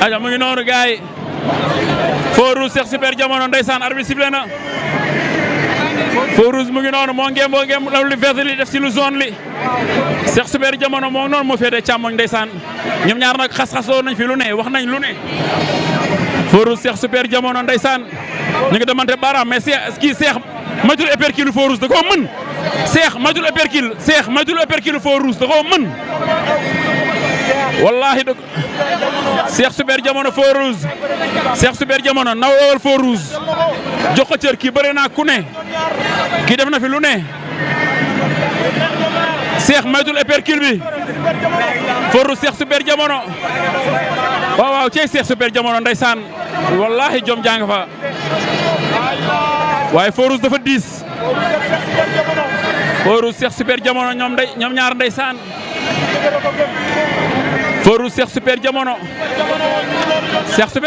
aja mu ngi noonu gars yi Feu Rouge Cheikh Super Diamono ndeysaan arbitre sifflé na Feu Rouge mu ngi noonu moo ngeen li vert li def ci lu zone li Cheikh Super Diamono moo noonu moo féetee càmmoñ ndeysaan ñoom ñaar nag xas-xasoo nañ fi lu ne wax nañ lu ne Feu Rouge Cheikh Super Diamono ndeysaan ñu ngi demante baaraam mais kii Cheikh matul épercule Feu Rouge da koo mën Cheikh matul épercule Feu Rouge da koo mën wallahi dëgg Cheikh Super Diamono Feu Rouge Cheikh Super Diamono naw wawal Feu Rouge jox ko cër kii bëre naa ku ne kii def na fi lu ne Cheikh maytul épercule bi Feu Rouge Cheikh Super Diamono waaw waaw cey Cheikh Super Diamono ndeysaan wallahi jom jàng fa waaye Feu Rouge dafa diis Feu Rouge Cheikh Super Diamono ñoom ñaar ndeysaan Feu Rouge Cheikh Super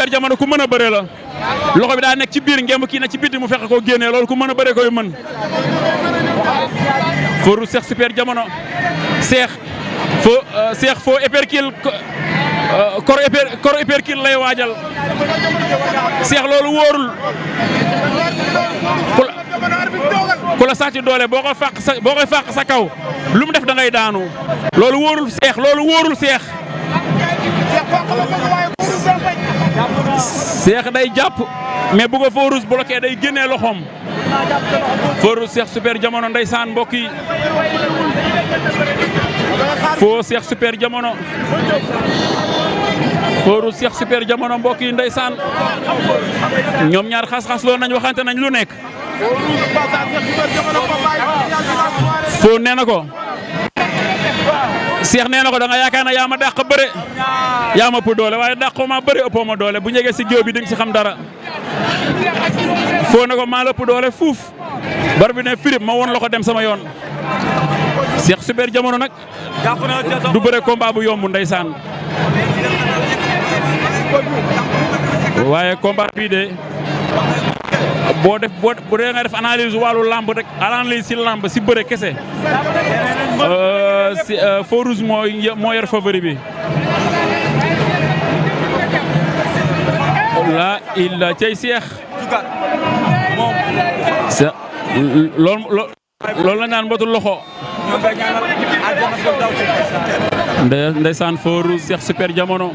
Diamono ku mën a bëre la loxo bi daa nekk ci biir ngemb kii na ci biti mu fekk koo génnee loolu ku mën a bëre koy mën Feu Rouge Cheikh Super Diamono Cheikh foo épercule kor épercule lay waajal Cheikh loolu wóorul ku la sàcc doole boo koy fàq sa kaw lu mu def da ngay daanu loolu wóorul Cheikh Cheikh day jàpp mais bu ko Feu Rouge bloqué day génnee loxoom Feu Rouge Cheikh Super Diamono ndeysaan mbokk yi Feu Cheikh Super Diamono Feu Rouge Cheikh Super Diamono mbokk yi ndeysaan ñoom ñaar xas-xas loo nañ waxante nañ lu nekk Feu nee na ko Cheikh nee na ko da nga yaakaar ne yaa ma dàq bëre yaa ma ëpp doole waaye dàqoo ma bëre ëppoo ma doole bu ñegee si géew bi di nga si xam dara Feu ne ko maa la ëpp doole fuuf bar bi ne firib ma woon la ko dem sama yoon Cheikh Super Diamono nag du bëre combat bu yomb ndeysaan waaye combat bii de boo dee nga def analyse wàllu lamb rek analyse si lamb si bëre kese Feu Rouge moo yor favori bi la illa cey Cheikh loolu la naan mbotul loxo ndeysaan Feu Rouge Cheikh Super Diamono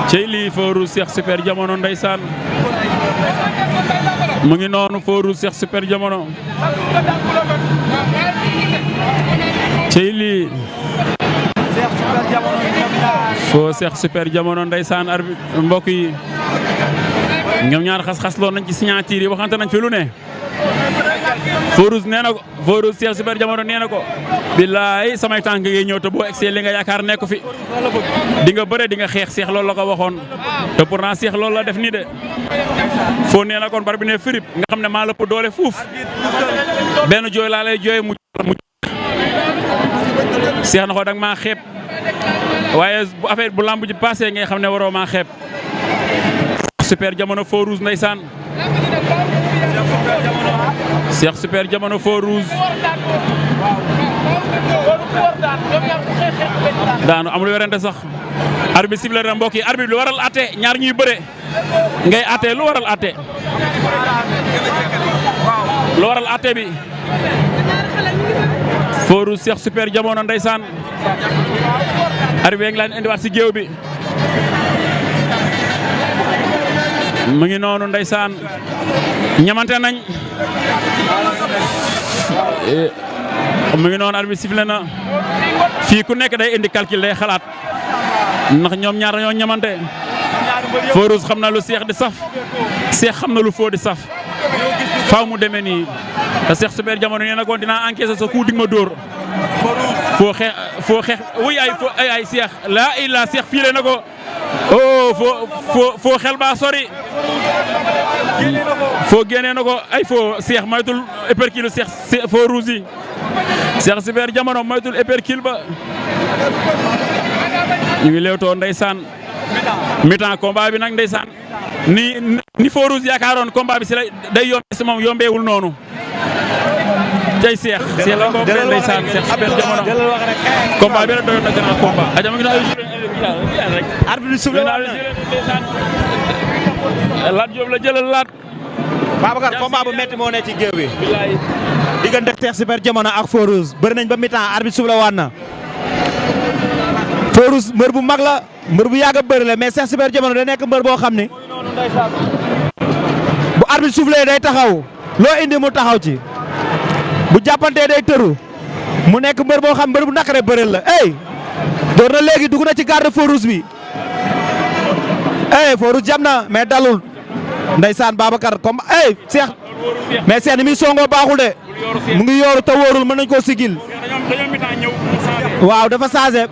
cey lii Feu Rouge Cheikh Super Diamono ndeysaan mu ngi noonu Feu Rouge Cheikh Super Diamono cey lii Feu Cheikh Super Diamono ndeysaan arbitre mbokk yi ñoom ñaar xas-xas loon nañ ci signature yi waxante nañ fi lu ne Feu Rouge nee na ko Feu Rouge Cheikh Super Diamono nee na ko billaay samay tànk ngay ñëw te boo egsee li nga yaakaar nekk fi di nga bëre di nga xeex Cheikh loolu la ko waxoon te pourtant Cheikh loolu la def nii de Feu nee na kon bar bi ne firib nga xam ne maa lëpp doole fuuf benn jooy laa lay jooy mu Cheikh na ko danga maa xeeb waaye bu affaire bu lamb ji passé ngay xam ne waroo maa xeeb Super Diamono Feu Rouge ndeysaan Cheikh Super Diamono Feu Rouge daanu amul werante sax arbitre sifflé na mbokk yi arbitre lu waral atte ñaar ñuy bëre ngay atte lu waral atte bi Feu Rouge Cheikh Super Diamono ndeysaan arbitre ngi laan indiwaat si géew bi mu ngi noonu ndeysaan ñamante nañ mu ngi noonu arbitre sifflé na fii ku nekk day indi calcul day xalaat ndax ñoom ñaar ñoo ñamante Feu Rouge xam na lu Cheikh di saf Cheikh xam na lu Feu di saf faaw mu demee nii te Cheikh Super Diamono nee na ko dinaa encaissé sa coup dig ma dóor foo xeex wuy ay Cheikh laa illa Cheikh fiile na ko foo xel baa sori Feu génnee na ko ay Feu Cheikh maytul épercule Cheikh Feu Rouge yi Cheikh Super Diamono maytul épercule ba ñu ngi leewtoo ndeysaan mi-temps combat bi nag ndeysaan ni Feu Rouge yaakaaroon combat bi si day yombe si moom yombeewul noonu tey Cheikh la ko ndeysaan Cheikh Super Diamono combat bi rek doyoon na grand combat aja mu ngi arbitre bi soufflé waat na. Lat Diop la jëlal Lat. Babacar combat bu metti moo ne ci géew bi. diggante Cheikh Super Diamono ak Feu Rouge bëri nañ ba mi-temps arbitre soufflé waat na. Feu Rouge mbër bu mag la mbër bu yàgg a bëri la mais Cheikh Super Diamono da nekk mbër boo xam ne bu arbitre soufflé day taxaw loo indi mu taxaw ci bu jàppantee day tëru mu nekk mbër boo xam mbër bu naqaree bëreel la door na léegi dugg na ci garde Feu Rouge bi Feu Rouge jam na mais dalul ndeysaan Babacar comme Cheikh mais Cheikh ni muy songoo baaxul de mu ngi yooru te wóorul mën nañ koo sigil waaw dafa changé.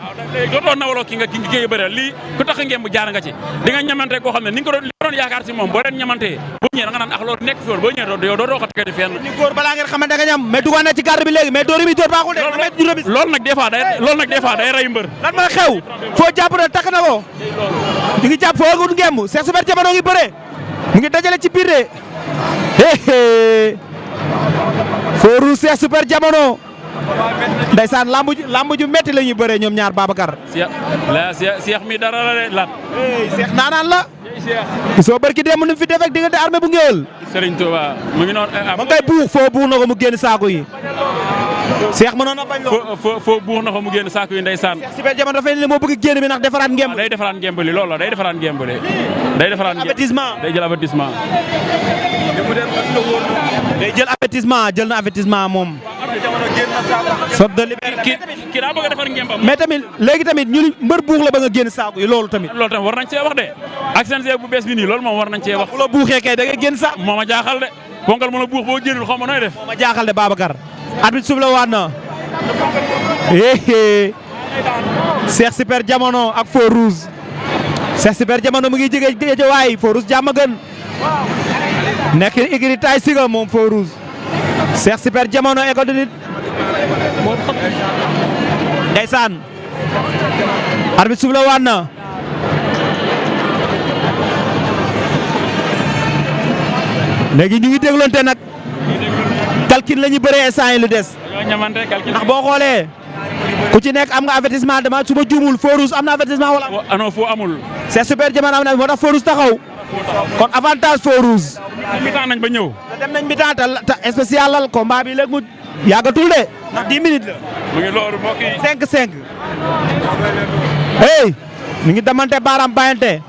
dootoo nawloo ki nga bëre lii ku tax ngeen bu jaar nga ci di nga ñamante koo xam ne ni nga ko doon yaakaar si moom boo leen ñamantee bu ñëwee da nga naan loolu nekk fi woon boo ñëwee yow dootoo ko tegati fenn. ni góor balaa ngeen xamante nga ñam mais duggoon na ci garde bi léegi mais door yi muy door baaxul de. loolu nag des fois day rey mbër. lan mooy xew foo jàpp na takk na ko di ngi jàpp foo gut ngemb Cheikh Super Diamono ngi bëre mu ngi dajale ci biir de Feu Rouge Cheikh Super Diamono ndeysaan lamb ju metti la ñuy bëree ñoom ñaar Babacar. Cheikh mi dara la de Lat. Cheikh naanaan la. soo barki démb nu fi def ak diggante armée bu ngéwél. Serigne Touba mu ngi noonu. ma ngay buux foo buux na ko mu génn saako yi. Cheikh mënoon na bañ lool. foo buux na ko mu génn saako yi ndeysaan. Cheikh Super Diamono dafay ne moo bëgg génn bi ndax defaraat ngemb. day defaraat ngemb li loolu la day defaraat ngemb li. day defaraat ngemb avertissement day jël avertissement. day jël avertissement jël na avertissement moom. soog de liberté kii daa bëgg a defar ngembam. mais tamit léegi tamit ñu mbër buux la ba nga génn saako yi loolu tamit. loolu tamit war nañ cee wax de ak CNG bu bees bi nii loolu moom war nañ cee wax. bu la buuxee kay da ngay génn saako. moo ma jaaxal de ponkal mën a buux boo génnul xaw ma nooy def. moo ma jaaxal de Babacar. arbitre suuf la waat na. Cheikh Super Diamono ak Feu Rouge. Cheikh Super Diamono mu ngi jege Géejawaay Feu Rouge jàmm gën. nekk écurie Tay Shiga moom Feu Rouge. Cheikh Super Diamono école de lutte. ndeysaan. arbitre suuf la waat na. léegi ñu ngi dégloonte nag. calcul la ñu bëree instant yi lu des. ndax boo xoolee. ku ci nekk am nga avertissement dama su ma juumul Feu Rouge am na avertissement wala. non foo amul. Cheikh Super Diamono am na moo tax Feu Rouge taxaw. kon avantage Feu Rouge. mi-temps nañ ba ñëw. dem nañ mi-temps te spécial lal combat bi léegi mu yàggatul de. ndax 10 minutes la. mu ngi loolu mbokk yi. 5-5. mi ngi damante baaraam bàyyante.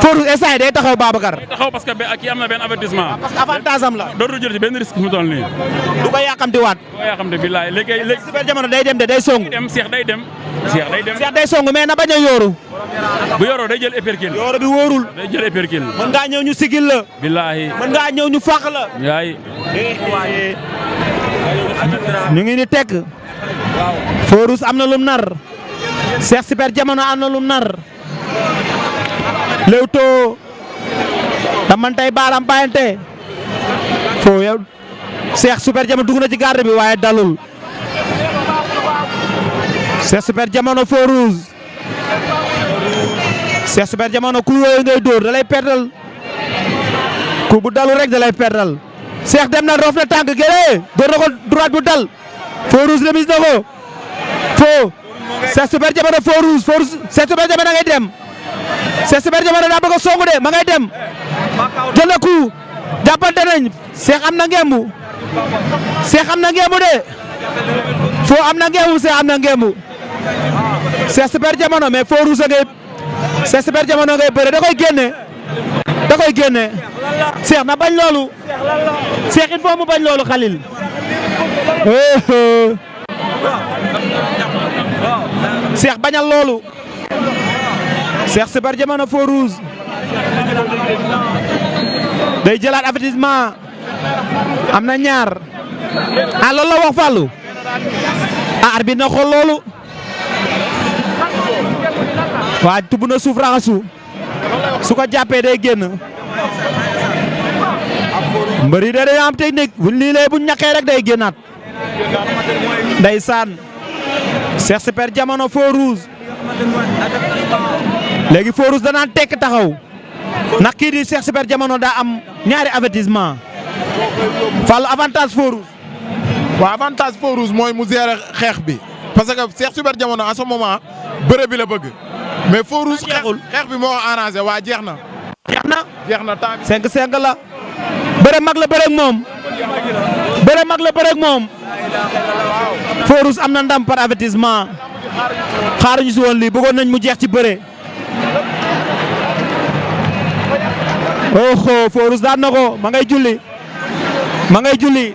Feu Rouge instant day taxaw Babacar. day taxaw parce que kii am na benn avertissement. parce que avantage am la. dootul jël ci benn risque mu toll nii. du ko yàqamti waat. du ko yàqamti billaay léegi. Super Diamono day dem de day song. Cheikh day dem. Cheikh day song mais na bañ a yooru. bu yoroo day jël épercule. yooru bi wóorul. day jël épercule. mën ngaa ñëw ñu sigil la. billahi. mën ngaa ñëw ñu fàq la. yaay. ñu ngi ni tekk. Feu Rouge am na lum nar. Cheikh Super Diamono am na lum nar. Leewtoo. damantay baaraam bàyyante. foo yow. Cheikh Super Diamono dugg na ci garde bi waaye dalul. Cheikh Super Diamono Feu Rouge. Cheikh Super Diamono ku yooyu ngay dóor da lay perdal. ku bu dalu rek da lay perdal. Cheikh dem na roof na tànk gëree door na ko droite bu dal. Feu Rouge remise na ko. foo. Cheikh Super Diamono Feu Rouge Cheikh Super Diamono ngay dem. Cheikh Super Diamono daa bëgg a songu de ma ngay dem. jël na ku jàppante nañ. Cheikh am na ngembu. Cheikh am na ngembu de. foo am na ngembu Cheikh am na ngembu. Cheikh Super Diamono mais Feu Rouge ngay. Cheikh Super Diamono ngay bëre da koy génne. da koy génne. Cheikh na bañ loolu. Cheikh il faut mu bañ loolu Khalil. Cheikh bañal loolu. Cheikh Super Diamono Feu Rouge. day jëlaat avertissement. am na ñaar. loolu la wax Fallou. arbitre na xool loolu. waa tubb na suuf raxasu. su ko jàppee day génn. mbër yi dañoo am technique bu lii lay bu ñaqee rek day génnaat. ndeysaan. Cheikh Super Diamono Feu Rouge. léegi Feu Rouge danaan tekk taxaw. ndax kii di Cheikh Super Diamono daa am ñaari avertissement. Fall avantage Feu Rouge. waaw avantage Feu Rouge mooy mu gérer xeex bi parce que Cheikh Super Diamono en ce moment bëre bi la bëgg mais Feu Rouge jeexul xeex bi moo ko arrangé waa jeex na. jeex na jeex na temps bi. 5-5 la. bëre mag la bëre ak moom. bëre mag la bëre ak moom. Feu Rouge am na ndam par avertissement. xaaruñu si woon lii bëggoon nañ mu jeex ci bëre. oh Feu Rouge daan na ko ma ngay julli. ma ngay julli.